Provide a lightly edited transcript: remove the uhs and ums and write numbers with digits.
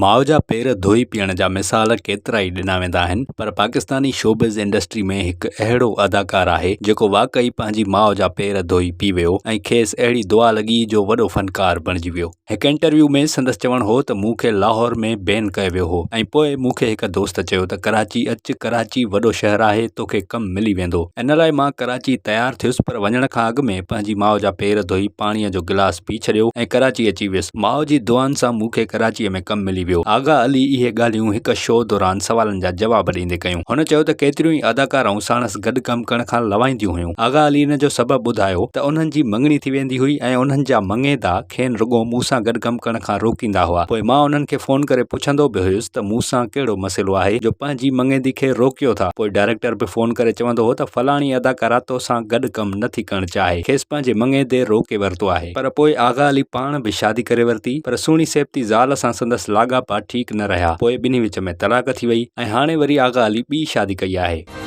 ماء جا پير ڌوئي پيئڻ جا مثال ڪيترائي ڏنا ويندا آهن پر پاڪستاني شوبز انڊسٽري ۾ هڪ اهڙو اداڪار آهي جيڪو واقعي پنهنجي ماء جا پير ڌوئي پي ويو ۽ کيس اهڙي دعا لڳي جو وڏو فنڪار بڻجي ويو. هڪ انٽرويو ۾ سندس چوڻ هو ته مون کي لاهور ۾ بين ڪيو ويو هو ۽ پوء مون کي هڪ دوست چيو ته ڪراچي اچ ڪراچي وڏو شهر آهي توکي ڪم ملي ويندو ان لاء مان ڪراچي تيار ٿيس پر وڃڻ کان اڳ ۾ پنهنجي ماء جا پير ڌوئي پاڻيء جو گلاس پي ڇڏيو ۽ ڪراچي اچي ويس. ماء جي دعائن سان مون کي ڪراچيء ۾ ڪم ملي ويو. آغا علي اهي ڳالهيون هڪ شو دوران سوالن جا جواب ڏيندي ڪيون. هن چيو ته ڪيتريون ئي اداڪارائون ساڻس گڏ ڪم ڪرڻ کان لوائينديون هيون. آغا علي ان جو سبب ٻڌايو ته انهن جي مڱڻي ٿي ويندي هئي ۽ انهن جا مڱيندا کين رڳو مون سان گڏ ڪم ڪرڻ کان روڪيندا هئا. پوء مان انهن کي فون ڪري پڇندو به هيس ته مون سان ڪهڙو مسئلو آهي جو پنهنجي مڱيندي کي روڪيو ٿا. پوء ڊائريڪٽر به فون ڪري چوندو هو ته فلاڻي اداڪارا توسان گڏ ڪم نه ٿي ڪرڻ چاهي، کيس پنهنجي مڱيندي روڪي ورتو آهي. پر پوء آغا علي پاڻ به شادي ڪري ورتي، پر سهڻي سيبتي زال سان سندس لاڳاپا ٺيڪ نه رهيا، پوء ٻنهي وچ ۾ طلاق ٿي وئي ۽ هاڻي وري آغا علي ٻي شادي ڪئي آهي.